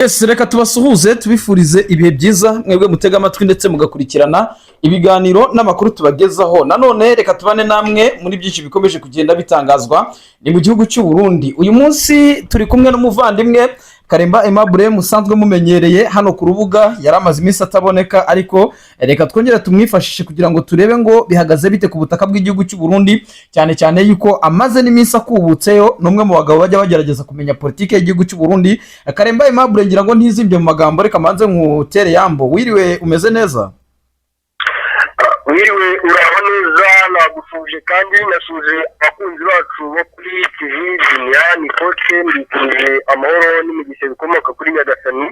Yes, reka tubasuhuze, tubifurize ibihe byiza, mwebwe mutega amatwi ndetse mugakurikirana ibiganiro n'amakuru tubagezaho. Nanone reka tubane namwe muri byinshi bikomeje kugenda bitangazwa ni mu gihugu cy'u Burundi. Uyu munsi turi kumwe n'umuvandimwe Karemba Aimable, musanzwe mumenyereye hano ku rubuga. Yari amaze iminsi ataboneka, ariko reka twongere tumwifashishe kugira ngo turebe ngo bihagaze bite ku butaka bw'igihugu cy'u Burundi, cyane cyane yuko amaze n'iminsi akubutseyo. Ni umwe mu bagabo bajya bagerageza kumenya politiki y'igihugu cy'u Burundi. Karemba Aimable, ngira ngo ntizimbye mu magambo, reka manze nkutere yambo. Wiriwe, umeze neza? Wiriwe, uraho neza. Nagusuje kandi nasuje abakunzi bacu bo kuri TV Duniya ni Koce. Mbifurije amahoro n'imigisha bikomoka kuri Nyagasani.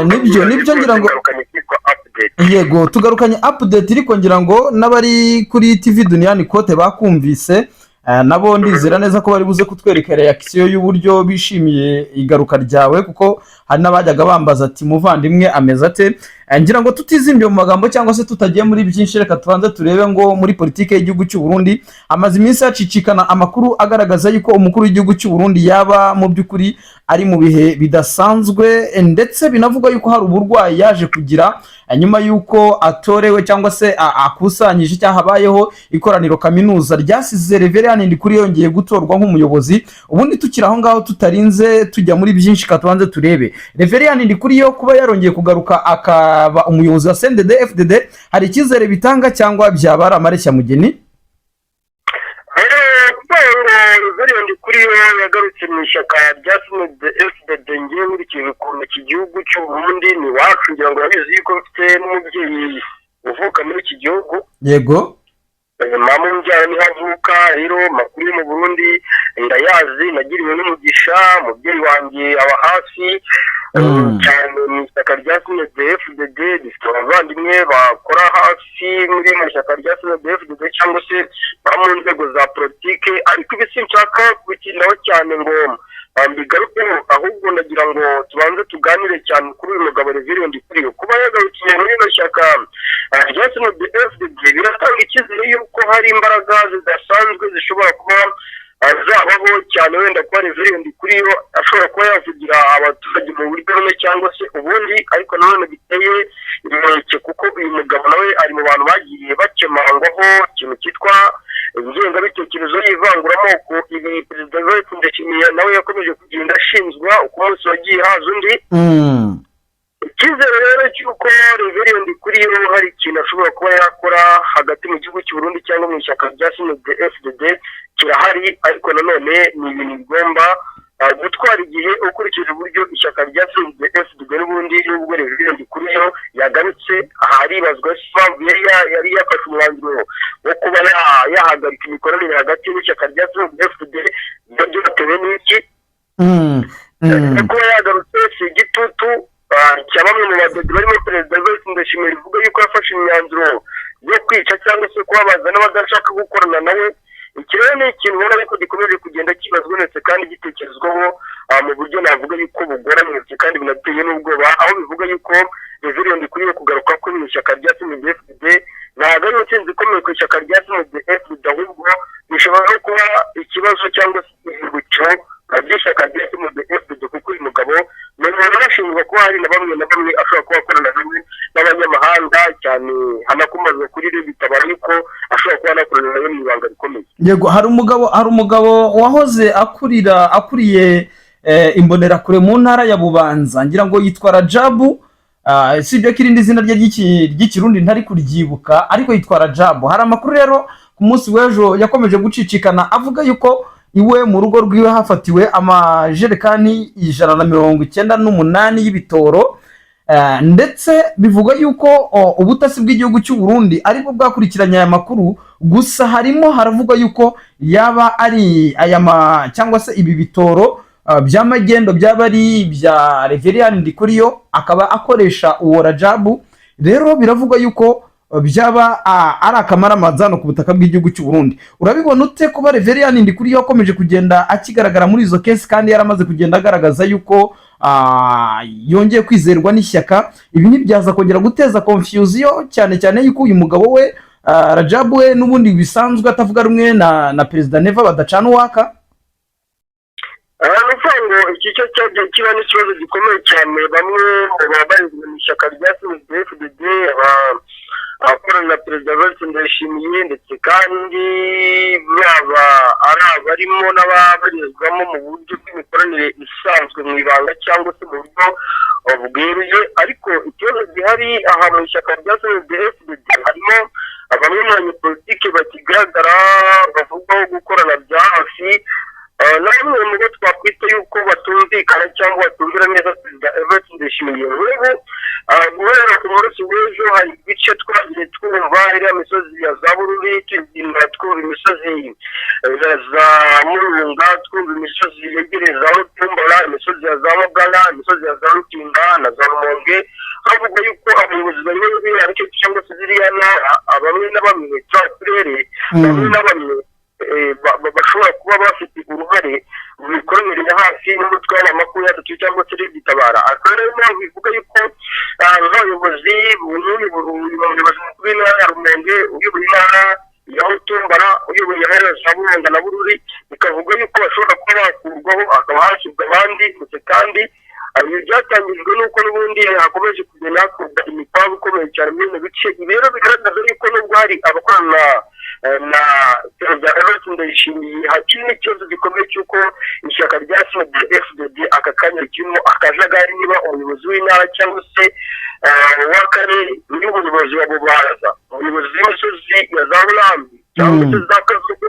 Nibyo, ngira ngo Tugarukanye icyitwa update. Yego, tugarukanye update, ariko ngira ngo n'abari kuri TV Duniyani Kote bakumvise, nabo ndizera neza ko bari buze kutwereka reaction y'uburyo bishimiye igaruka ryawe, kuko hari n'abajyaga bambaza ati: "Muvandimwe ameze ate?" Ngira ngo tutizimbye mu magambo cyangwa se tutagiye muri byinshi, reka tubanze turebe ngo muri politiki y'igihugu cy'u Burundi hamaze iminsi hacicikana amakuru agaragaza yuko umukuru w'igihugu cy'u Burundi yaba mu by'ukuri ari mu bihe bidasanzwe, ndetse binavugwa yuko hari uburwayi yaje kugira nyuma y'uko atorewe cyangwa se akusanyije cyangwa habayeho ikoraniro kaminuza ryasize Reverien Ndikuri yongeye gutorwa nk'umuyobozi. Ubundi tukiri aho ngaho, tutarinze tujya muri byinshi, ka tubanze turebe Reverien Ndikuriyo kuba yarongeye kugaruka akaba umuyobozi wa CNDD FDD, hari icyizere bitanga cyangwa byaba ari amareshyamugeni? Kuvuga ngo Reverien Ndikuriyo yagarutse mu ishyaka rya CNDD FDD, ngiye nkurikije ukuntu iki gihugu cy'u Burundi ni iwacu, ngira ngo urabizi yuko mfite n'umubyeyi uvuka muri iki gihugu. Mama umbyara niho avuka. Rero amakuru yo mu Burundi ndayazi, nagiriwe n'umugisha, umubyeyi wanjye aba hafi cyane mu ishyaka rya CNDD FDD. Dufite abavandimwe bakora hafi muri mu ishyaka rya CNDD FDD cyangwa se baba mu nzego za politike, ariko ibi sinshaka kubitindaho cyane ngo mbigarukeho, ahubwo ndagira ngo tubanze tuganire cyane kuri uyu mugabo Reverien Ndikuriyo. Kuba yagarukiye muri rino shyaka rya CNDD FDD biratanga icyizere yuko hari imbaraga zidasanzwe zishobora kuba zabaho cyane, wenda kuba Reverien Ndikuriyo ashobora kuba yavugira abaturage mu buryo bumwe cyangwa se ubundi. Ariko nanone biteye inkeke, kuko uyu mugabo nawe ari mu bantu bagiye bakemangwaho ikintu cyitwa ingengabitekerezo y'ivanguramoko. Ibi Perezida Evariste Ndayishimiye nawe yakomeje kugenda ashinzwa uko umunsi wagiye haza undi. Icyizere rero cy'uko Reverien Ndikuriyo hari ikintu ashobora kuba yakora hagati mu gihugu cy'u Burundi cyangwa mu ishyaka rya CNDD FDD kirahari, ariko nanone ni ibintu bigomba gutwara igihe, ukurikije uburyo ishyaka rya CNDD FDD n'ubundi, n'ubwo Reverien Ndikuriyo yagarutse, haribazwa impamvu yari yafashe umwanzuro wo kuba yahagarika imikoranire hagati y'ishyaka rya CNDD FDD, byatewe n'iki? Kuba yagarutse si igitutu cya bamwe mu badede barimo Perezida Evariste Ndayishimiye bivuga yuko yafashe imyanzuro yo kwica cyangwa se kubabaza n'abadashaka gukorana nawe? Iki rero ni ikintu ubona yuko gikomeje kugenda kibazwa ndetse kandi gitekerezwaho mu buryo navuga yuko bugoranye kandi binateye n'ubwoba, aho bivuga yuko Reverien Ndikuriyo kugaruka ko mu ishyaka rya CNDD FDD ntabwo ari intsinzi ikomeye ku ishyaka rya CNDD FDD, ahubwo bishobora no kuba ikibazo cyangwa se ihirukiro ry'ishyaka rya CNDD FDD, kuko uyu mugabo ni umuntu unashinjwa kuba hari na bamwe na bamwe ashobora kuba akorana nawe n'abanyamahanga cyane, hanakomazwa kuri RED Tabara yuko ashobora kuba anakorana nawe mu ibanga rikomeye. Yego, hari umugabo wahoze akurira akuriye Imbonerakure mu ntara ya Bubanza, ngira ngo yitwa Rajabu. Sibyo ko irindi zina rye ry'Ikirundi ntari kuryibuka, ariko yitwa Rajabu. Hari amakuru rero ku munsi w'ejo yakomeje gucicikana avuga yuko iwe mu rugo rwiwe hafatiwe amajerekani 198 y'ibitoro, ndetse bivugwa yuko ubutasi bw'igihugu cy'u Burundi aribwo bwakurikiranye aya makuru. Gusa harimo haravugwa yuko yaba ari aya ma cyangwa se ibi bitoro bya magendo byaba ari ibya Reverien Ndikuriyo, akaba akoresha uwo Rajabu. Rero biravugwa yuko byaba ari akamaramaza ku butaka bw'igihugu cy'u Burundi. Urabibona ute kuba Reverien Ndikuriyo akomeje kugenda akigaragara muri izo case, kandi yaramaze kugenda agaragaza yuko yongeye kwizerwa n'ishyaka? Ibi ntibyaza kongera guteza confusion, cyane cyane yuko uyu mugabo we Rajabu we n'ubundi bisanzwe atavuga rumwe na Perezida Neva, badacana uwaka? Ni ukuvuga ngo iki cyo cyagiye kiba n'ikibazo gikomeye cyane. Bamwe mu babarizwa mu ishyaka rya CNDD-FDD, abakorana na Perezida Evariste Ndayishimiye, ndetse kandi baba ari abarimo n'ababarizwamo mu buryo bw'imikoranire isanzwe mu ibanga cyangwa se mu buryo bweruye. Ariko ikibazo gihari aha mu ishyaka rya CNDD-FDD, harimo bamwe mu banyepolitike bakigaragara bavugwaho gukorana bya hafi na bamwe mu bo twakwita yuko batumvikana cyangwa batumvira neza Perezida Evariste Ndayishimiye. Nk'ubu guhera ku munsi w'ejo hari ibice twagiye twumva, iriya misozi ya za Bururi, tugenda twumva imisozi ya za Murunga, twumva imisozi yegereye za Rutumbara, imisozi ya za Mugana, imisozi ya za Rutinda na za Rumonge, havuga yuko abayobozi bayoboye biriya bice cyangwa se ziriya ntara, bamwe na bamwe, turiya turere, bamwe na bamwe bashobora kuba bafite uruhare mu mikoranire ya hafi n'umutwe wa 23 cyangwa se Gitabara. Akaba ariyo mpamvu ivuga yuko nk'abayobozi, uyu muyobozi mukuru w'intara ya Rumonge, uyoboye intara ya Rutumbara, uyoboye intara ya Burunga na Bururi, bikavuga yuko bashobora kuba bakurwaho hakaba hashyirwa abandi. Ndetse kandi ibi byatangijwe n'uko n'ubundi hakomeje kugenda hakorwa imikwabu ikomeye cyane muri bino bice. Ibi rero bigaragaza yuko nubwo hari abakorana na Perezida Evariste Ndayishimiye, hakiri n'ikibazo gikomeye cy'uko ishyaka rya CNDD-FDD aka kanya ririmo akajagari. Niba umuyobozi w'intara cyangwa se w'akarere, niba umuyobozi wa Bubanza, umuyobozi w'imisozi ya za Burambi cyangwa se za Kazugu,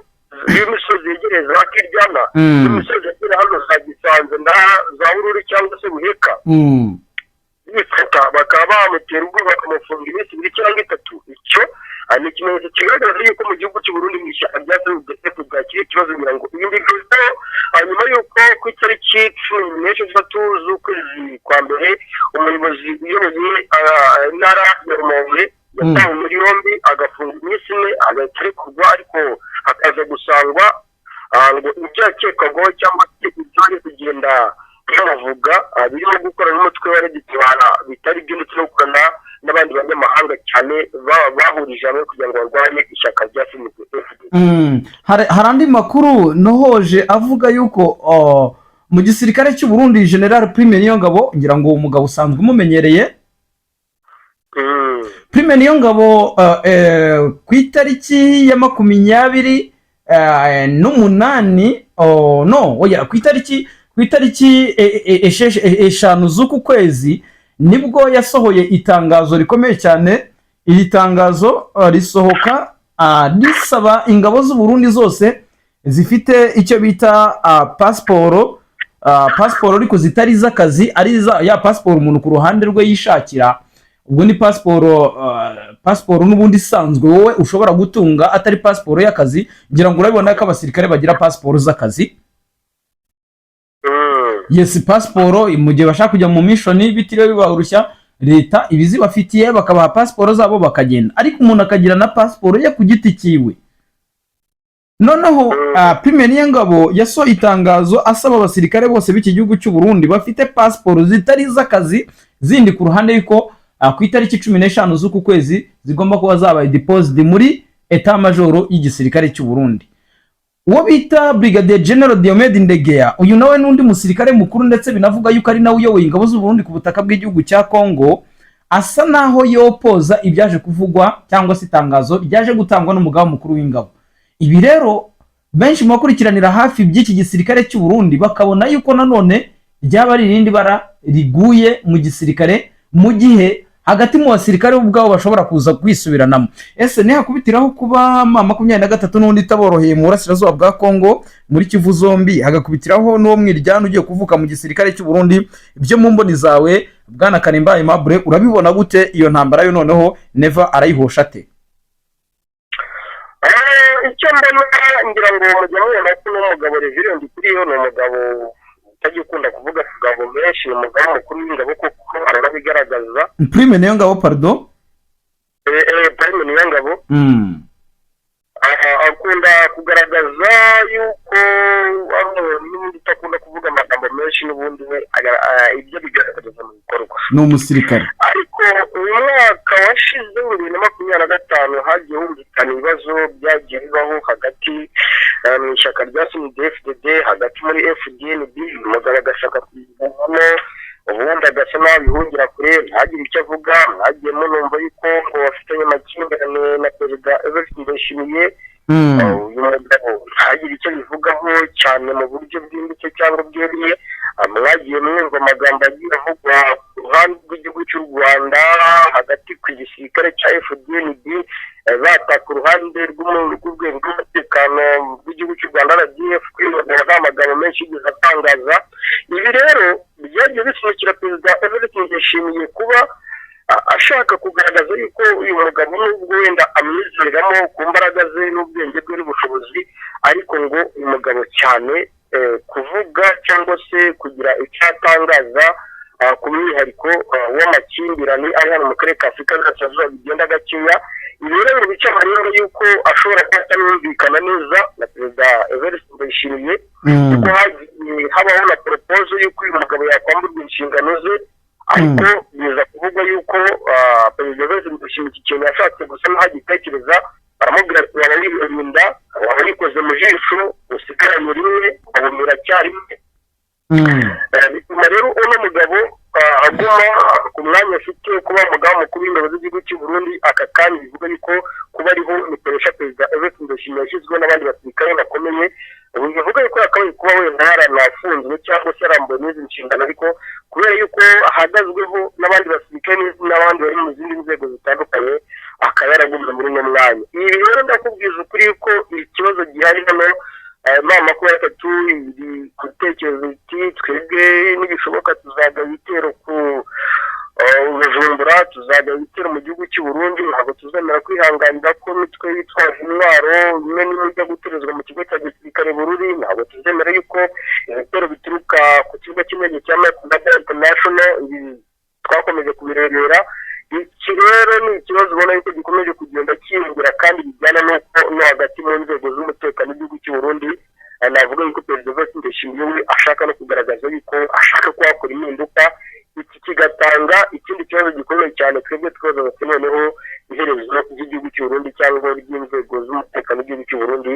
y'imisozi yegereye za Kiryana, y'imisozi yegereye hano za Gisanze na za Bururi cyangwa se Buheka, bifata bakaba bamutera ubwoba bakamufunga iminsi 2 cyangwa 3, icyo ni ikimenyetso kigaragaza yuko mu gihugu cy'u Burundi mu ishyaka rya CNDD-FDD bwakira ikibazo. Ngira ngo ibi mbigezweho hanyuma y'uko ku itariki 16 z'ukwezi kwa mbere umuyobozi uyoboye intara ya Rumonge yatawe muri yombi, agafunga iminsi 4, agahita arekurwa, ariko akaza gusangwa ngo ibyo yakekwagaho cyangwa se ibyo ari kugenda bamuvuga birimo gukora n'umutwe wa RED-Tabara bitari byo, ndetse no gukorana n'abandi banyamahanga cyane bahurije hamwe kugira ngo barwanye ishyaka rya CNDD-FDD. Hari andi makuru nohoje avuga yuko mu gisirikare cy'u Burundi General Prime Niyongabo, ngira ngo uwo mugabo usanzwe umumenyereye, Prime Niyongabo, ku itariki ya 28, oh, no, oya, ku itariki 5 z'uku kwezi nibwo yasohoye itangazo rikomeye cyane. Iri tangazo risohoka risaba ingabo z'u Burundi zose zifite icyo bita pasiporo, pasiporo ariko zitari iz'akazi, ari ya pasiporo umuntu ku ruhande rwe yishakira. Ubwo ni pasiporo n'ubundi isanzwe wowe ushobora gutunga, atari pasiporo y'akazi. Ngira ngo urabibona ko abasirikare bagira pasiporo z'akazi. Yes, pasiporo mu gihe bashaka kujya mu mission bitiriwe bibarushya, leta ibizibafitiye, bakabaha pasiporo zabo bakagenda. Ariko umuntu akagira na pasiporo ye ku giti cyiwe. Noneho Prime Niyongabo yasohoye itangazo asaba abasirikare bose b'iki gihugu cy'u Burundi bafite pasiporo zitari iz'akazi zindi ku ruhande yuko ku itariki 15 z'uku kwezi zigomba kuba zabaye deposit muri état-major y'igisirikare cy'u Burundi. Uwo bita Brigadier General Diomede Ndegeya, uyu nawe n'undi musirikare mukuru, ndetse binavuga yuko ari nawe uyoboye ingabo z'u Burundi ku butaka bw'igihugu cya Congo, asa naho yopoza ibyaje kuvugwa cyangwa se itangazo ryaje gutangwa n'umugaba mukuru w'ingabo. Ibi rero benshi mu bakurikiranira hafi by'iki gisirikare cy'u Burundi bakabona yuko nanone ryaba ari irindi bara riguye mu gisirikare, mu gihe hagati mu basirikare bo ubwabo bashobora kuza kwisubiranamo. Ese nihakubitiraho kuba M23 n'ubundi itaboroheye mu burasirazuba bwa Congo muri Kivu zombi, hagakubitiraho n'uwo mwiryane ugiye kuvuka mu gisirikare cy'u Burundi, ibyo mu mboni zawe, bwana Kanimba Aimable, urabibona gute? Iyo ntambara yo noneho Neva arayihosha ate? Icyo mbona, ngira ngo mujya mubona ko n'umugabo Reverien Ndikuriyo ni umugabo utajya ukunda kuvuga amagambo menshi, ni umugabo mukuru w'ingabo kuko aranabigaragaza. Prime Niyongabo, pardon. Prime Niyongabo akunda kugaragaza yuko ari umuntu n'ubundi utakunda kuvuga amagambo menshi, n'ubundi we ibyo bigaragaza mu bikorwa. Ni umusirikare. Ariko uyu mwaka Mwaka washize wa 2025 hagiye humvikana ibibazo byagiye bibaho hagati mu ishyaka rya CNDD-FDD, hagati muri FDNB. Umugabo agashaka kuyivamo, ubundi agasa n'aho abihungira kure, ntagire icyo avuga. Mwagiye munumva yuko ngo bafitanye amakimbirane na Perezida Evariste Ndayishimiye. Uyu mugabo ntagire icyo bivugaho cyane mu buryo bwimbitse cyangwa bweruye. Mwagiye mwumva amagambo agiye avugwa ku ruhande rw'igihugu cy'u Rwanda, hagati ku gisirikare cya FDNB, bataka uruhande rw'urwego rw'umutekano rw'igihugu cy'u Rwanda RDF. Kwiyongera nta magambo menshi yigeze atangaza. Ibi rero byagiye bisunikira Perezida Evariste Ndayishimiye kuba ashaka kugaragaza yuko uyu mugabo, nubwo wenda amwizeramo ku mbaraga ze n'ubwenge bwe n'ubushobozi, ariko ngo uyu mugabo cyane kuvuga cyangwa se kugira icyo atangaza ku mwihariko w'amakimbirane ari hano mu karere ka Afurika y'Iburasirazuba bigenda gakeya. Ibi rero ngo bica amarenga yuko ashobora kuba atanumvikana neza na Perezida Evariste Ndayishimiye, kuko hagiye habaho na proposal y'uko uyu mugabo yakwamburwa inshingano ze, ariko biza kuvugwa yuko Perezida Evariste Ndayishimiye iki kintu yashatse gusa n'aho agitekereza, baramubwira ati: "Waba wirinda, waba wikoze mu jisho, usigaranye rimwe ukabumira cyarimwe." Bituma rero uno mugabo aguma ku mwanya afite, kuba umugaba mukuru w'ingabo z'igihugu cy'u Burundi aka kanya. Bivuga yuko kuba ariho ni pressure Perezida Evariste Ndayishimiye yashyizweho n'abandi basirikare bakomeye. Ubu bivuga yuko yakabaye kuba wenda yaranafunzwe cyangwa se yarambuwe n'izi nshingano, ariko kubera yuko ahagazweho n'abandi basirikare n'abandi bari mu zindi nzego zitandukanye, akaba yaragumye muri uno mwanya. Ibi rero ndakubwiza ukuri yuko ikibazo gihari hano, M23 iri gutekereza iti: "Twebwe nibishoboka tuzagaba ibitero ku Bujumbura, tuzagaba ibitero mu gihugu cy'u Burundi. Ntabwo tuzemera kwihanganira ko imitwe yitwaje intwaro imwe n'imwe ijya guterezwa mu kigo cya gisirikare Bururi. Ntabwo tuzemera yuko ibitero bituruka ku kibuga cy'indege cya Mike International." Ibi twakomeje kubirebera. Iki rero ni ikibazo ubona yuko gikomeje kugenda cyiyongera, kandi bijyana n'uko no hagati mu nzego z'umutekano w'igihugu cy'u Burundi, navuga yuko Perezida Evariste Ndayishimiye we ashaka no kugaragaza yuko ashaka kuhakora impinduka. Iki kigatanga ikindi kibazo gikomeye cyane. Twebwe twibaza bati: "Noneho iherezo ry'igihugu cy'u Burundi cyangwa ry'inzego z'umutekano w'igihugu cy'u Burundi,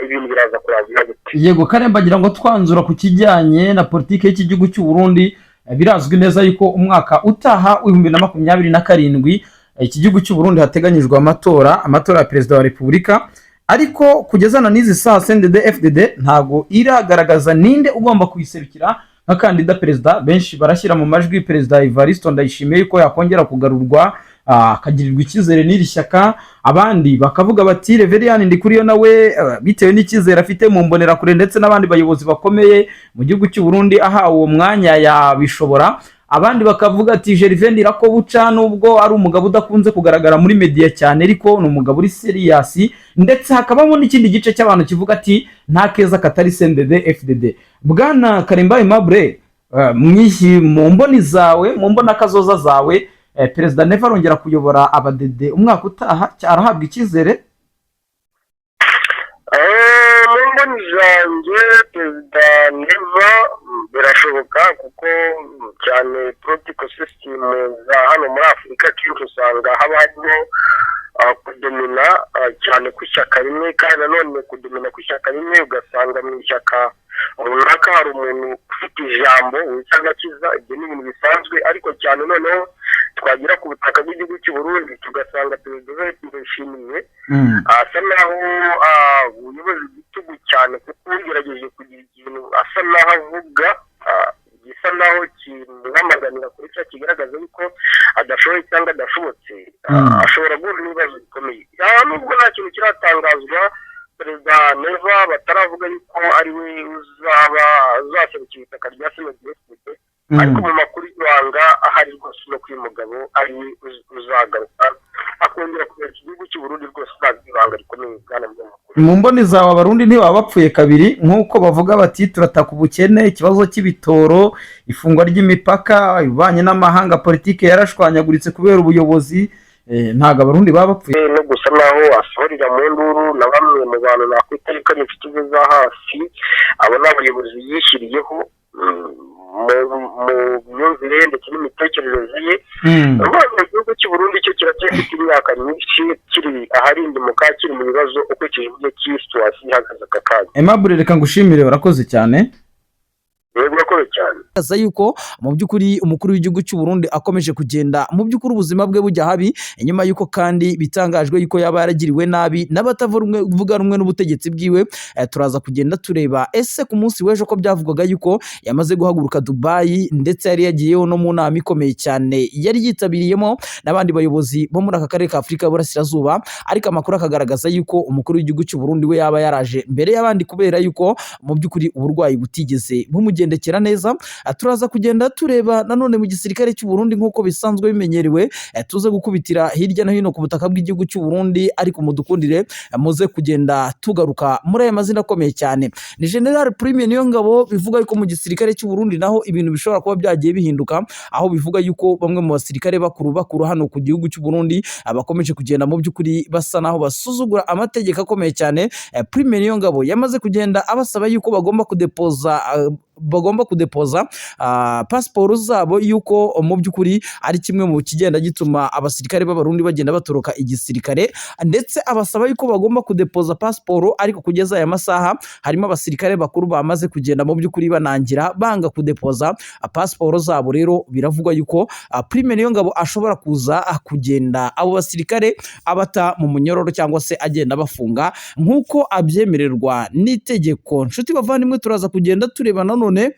ibintu biraza kurangira gute?" Yego Karemba, ngira ngo twanzura ku kijyanye na politiki y'iki gihugu cy'u Burundi, birazwi neza yuko umwaka utaha w'2027 iki gihugu cy'u Burundi hateganyijwe amatora ya perezida wa repubulika. Ariko kugeza na n'izi saa, CNDD FDD ntabwo iragaragaza ninde ugomba kuyiserukira nka kandida perezida. Benshi barashyira mu majwi Perezida Evariste Ndayishimiye yuko yakongera kugarurwa, akagirirwa icyizere n'iri shyaka. Abandi bakavuga bati: "Reverien Ndikuriyo nawe, bitewe n'icyizere afite mu mbonerakure ndetse n'abandi bayobozi bakomeye mu gihugu cy'u Burundi, ahawe uwo mwanya yabishobora." Abandi bakavuga ati: "Gervais Ndirakobuca, nubwo ari umugabo udakunze kugaragara muri media cyane, ariko ni umugabo uri serious." Ndetse hakabamo n'ikindi gice cy'abantu kivuga ati: "Nta keza katari CNDD FDD." Bwana Karemba Aimable, mu mboni zawe, mu mbonakazoza zawe, Perezida Neva arongera kuyobora abadede umwaka utaha, arahabwa icyizere? Mu mboni zanjye, Perezida Neva birashoboka, kuko cyane political system za hano muri Afurika kenshi usanga haba harimo kudomina cyane kw'ishyaka rimwe, kandi nanone kudomina kw'ishyaka rimwe ugasanga mu ishyaka runaka hari umuntu ufite ijambo wica agakiza. Ibyo ni ibintu bisanzwe, ariko cyane noneho twagera ku butaka bw'igihugu cy'u Burundi tugasanga Perezida Evariste Ndayishimiye asa naho uyoboza igitugu cyane, kuko ugerageje kugira ikintu asa naho avuga gisa naho kimwamaganira kure cyangwa kigaragaza yuko adashoboye cyangwa adashobotse, ashobora guhura n'ibibazo bikomeye. Nubwo nta kintu kiratangazwa, Perezida Neva bataravuga yuko ari we uzaba uzaserukira itaka rya CNDD-FDD, ariko mu makuru y'ibanga ahari rwose no uyu mugabo ari we uzagaruka akongera kuyobora igihugu cy'u Burundi. Rwose ntabwo ibanga rikomeye, bwana munyamakuru. Mu mboni zawe, Abarundi ntibaba bapfuye kabiri, nk'uko bavuga bati: "Turataka ubukene, ikibazo cy'ibitoro, ifungwa ry'imipaka, ububanyi n'amahanga, politiki yarashwanyaguritse kubera ubuyobozi." Ntabwo Abarundi baba bapfuye? No gusa naho asohorera mu nduru na bamwe mu bantu nakwita yuko ari inshuti ze za hafi. Abo ni abayobozi yishyiriyeho mu myumvire ndetse n'imitekerereze ye. Mu gihugu cy'u cy'u Burundi cyo kiracyafite imyaka myinshi kiri aharindimuka, kiri mu bibazo, ukurikije uburyo ki situation ihagaze aka kanya. Aimable, reka ngushimire, urakoze cyane. Yego, urakoze cyane. Aza yuko mu by'ukuri umukuru w'igihugu cy'u Burundi akomeje kugenda mu by'ukuri ubuzima bwe bujya habi, nyuma y'uko kandi bitangajwe yuko yaba yaragiriwe nabi n'abatavuga rumwe n'ubutegetsi bwiwe. Turaza kugenda tureba ese ku munsi w'ejo ko byavugwaga yuko yamaze guhaguruka Dubai, ndetse yari yagiyeho no mu nama ikomeye cyane yari yitabiriyemo n'abandi bayobozi bo muri aka karere ka Afurika y'Uburasirazuba, ariko amakuru akagaragaza yuko umukuru w'igihugu cy'u Burundi we yaba yaraje mbere y'abandi kubera yuko mu by'ukuri uburwayi butigeze bumugendekera neza. Turaza kugenda tureba nanone mu gisirikare cy'u Burundi nk'uko bisanzwe bimenyerewe, tuze gukubitira hirya no hino ku butaka bw'igihugu cy'u Burundi, ariko mudukundire muze kugenda tugaruka muri aya mazina akomeye cyane. Ni General Prime Niyongabo, bivuga yuko mu gisirikare cy'u Burundi naho ibintu bishobora kuba byagiye bihinduka, aho bivuga yuko bamwe mu basirikare bakuru bakuru hano ku gihugu cy'u Burundi bakomeje kugenda mu by'ukuri basa naho basuzugura amategeko akomeye cyane. Prime Niyongabo yamaze kugenda abasaba yuko bagomba kudepoza pasiporo zabo, yuko mu by'ukuri ari kimwe mu kigenda gituma abasirikare b'Abarundi bagenda batoroka igisirikare, ndetse abasaba yuko bagomba kudepoza pasiporo. Ariko kugeza aya masaha harimo abasirikare bakuru bamaze kugenda mu by'ukuri banangira, banga kudepoza pasiporo zabo. Rero biravugwa yuko Prime Niyongabo ashobora kuza kugenda abo basirikare abata mu munyororo cyangwa se agenda abafunga nk'uko abyemererwa n'itegeko. Nshuti bavandimwe, turaza kugenda tureba nanone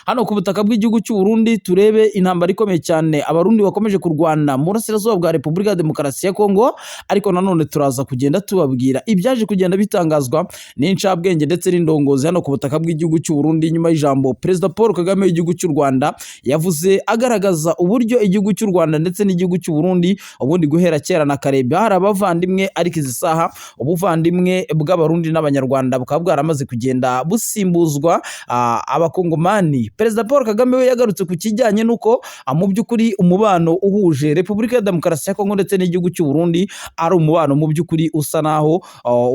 hano ku butaka bw'igihugu cy'u Burundi, turebe intambara ikomeye cyane Abarundi bakomeje kurwana mu burasirazuba bwa Repubulika ya Demokarasi ya Kongo. Ariko nanone turaza kugenda tubabwira ibyaje kugenda bitangazwa n'incabwenge ndetse n'indongozi hano ku butaka bw'igihugu cy'u Burundi, nyuma y'ijambo Perezida Paul Kagame w'igihugu cy'u Rwanda yavuze, agaragaza uburyo igihugu cy'u Rwanda ndetse n'igihugu cy'u Burundi ubundi guhera kera na kare hari abavandimwe, ariko izi saha ubuvandimwe bw'Abarundi n'Abanyarwanda bukaba bwaramaze kugenda busimbuzwa Abakongomani. Perezida Paul Kagame we yagarutse ku kijyanye n'uko mu by'ukuri umubano uhuje Repubulika ya Demokarasi ya Kongo ndetse n'igihugu cy'u Burundi ari umubano mu by'ukuri usa naho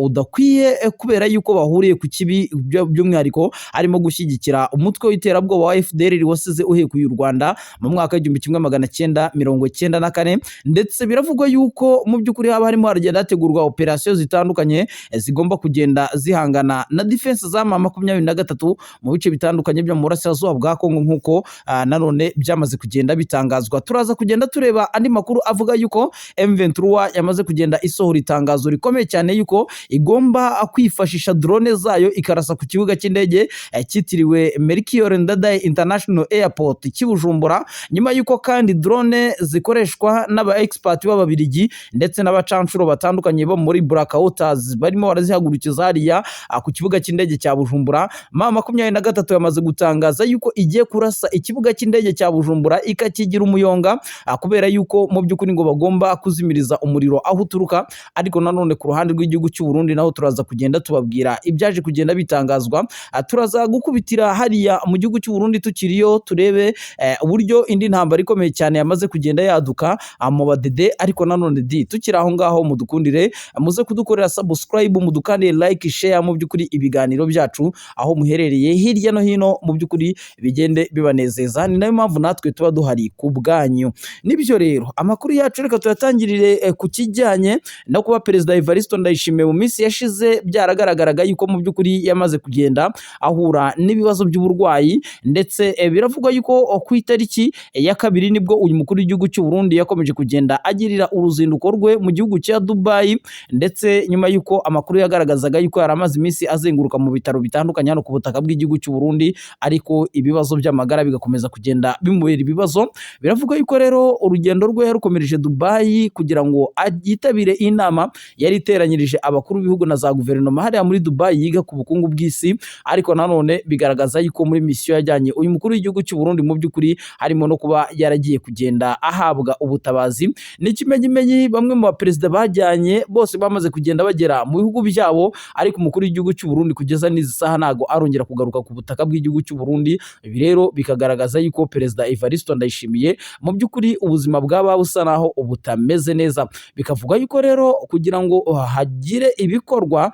udakwiye, kubera yuko bahuriye ku kibi, by'umwihariko harimo gushyigikira umutwe w'iterabwoba wa FDLR wasize uhekuye u Rwanda mu mwaka w'1994. Ndetse biravugwa yuko mu by'ukuri haba harimo haragenda hategurwa operasiyo zitandukanye zigomba kugenda zihangana na defense za M23 mu bice bitandukanye byo mu burasirazuba bwa Kongo, nk'uko nanone byamaze kugenda bitangazwa. Turaza kugenda tureba andi makuru avuga yuko M23 yamaze kugenda isohora itangazo rikomeye cyane yuko igomba kwifashisha drone zayo ikarasa ku kibuga cy'indege cyitiriwe Melchior Ndadaye International Airport cy'i Bujumbura, nyuma yuko kandi drone zikoreshwa n'aba expert b'Ababiligi ndetse n'abacanshuro batandukanye bo muri Blackwater barimo barazihagurukiza hariya ku kibuga cy'indege cya Bujumbura. M23 yamaze gutangaza yuko igiye kurasa ikibuga cy'indege cya Bujumbura ikakigira umuyonga, kubera yuko mu by'ukuri ngo bagomba kuzimiriza umuriro aho uturuka. Ariko nanone ku ruhande rw'igihugu cy'u Burundi naho turaza kugenda tubabwira ibyaje kugenda bitangazwa. Turaza gukubitira hariya mu gihugu cy'u Burundi tukiriyo, turebe uburyo indi ntambara ikomeye cyane yamaze kugenda yaduka mu badede. Ariko nanone di tukiri aho ngaho, mudukundire muze kudukorera subscribe, mudukandire like, share, mu by'ukuri ibiganiro byacu aho muherereye hirya no hino mu by'ukuri bigende bibanezeza. Ni nayo mpamvu natwe tuba duhari ku bwanyu. Nibyo rero, amakuru yacu reka tuyatangirire ku kijyanye no kuba Perezida Evariste Ndayishimiye mu minsi yashize byaragaragaraga yuko mu by'ukuri yamaze kugenda ahura n'ibibazo by'uburwayi. Ndetse biravugwa yuko ku itariki ya 2 nibwo uyu mukuru w'igihugu cy'u Burundi yakomeje kugenda agirira uruzinduko rwe mu gihugu cya Dubai, ndetse nyuma yuko amakuru yagaragazaga yuko yari amaze iminsi azenguruka mu bitaro bitandukanye hano ku butaka bw'igihugu cy'u Burundi, ariko ibibazo by'amagara bigakomeza kugenda bimubera ibibazo. Biravugwa yuko rero urugendo rwe yarukomereje Dubai kugira ngo yitabire inama yari iteranyirije abakuru b'ibihugu na za guverinoma hariya muri Dubai yiga ku bukungu bw'isi. Ariko nanone bigaragaza yuko muri misiyo yajyanye uyu mukuru w'igihugu cy'u Burundi mu by'ukuri harimo no kuba yaragiye kugenda ahabwa ubutabazi. N'ikimenyimenyi, bamwe mu baperezida bajyanye bose bamaze kugenda bagera mu bihugu byabo, ariko umukuru w'igihugu cy'u Burundi kugeza n'izi saha ntago arongera kugaruka ku butaka bw'igihugu cy'u Burundi. Ibi rero bikagaragaza yuko Perezida Evariste Ndayishimiye mu by'ukuri ubuzima bwaba busa naho butameze neza. Bikavuga yuko rero kugira ngo hagire ibikorwa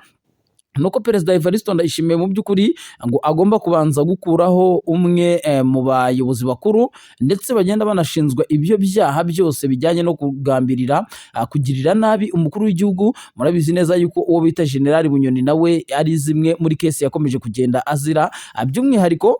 Nuko Perezida Evariste Ndayishimiye mu by'ukuri ngo agomba kubanza gukuraho umwe mu bayobozi bakuru ndetse bagenda banashinzwe ibyo byaha byose bijyanye no kugambirira kugirira nabi umukuru w'igihugu. Murabizi neza yuko uwo bita General Bunyoni nawe ari zimwe muri case yakomeje kugenda azira, by'umwihariko.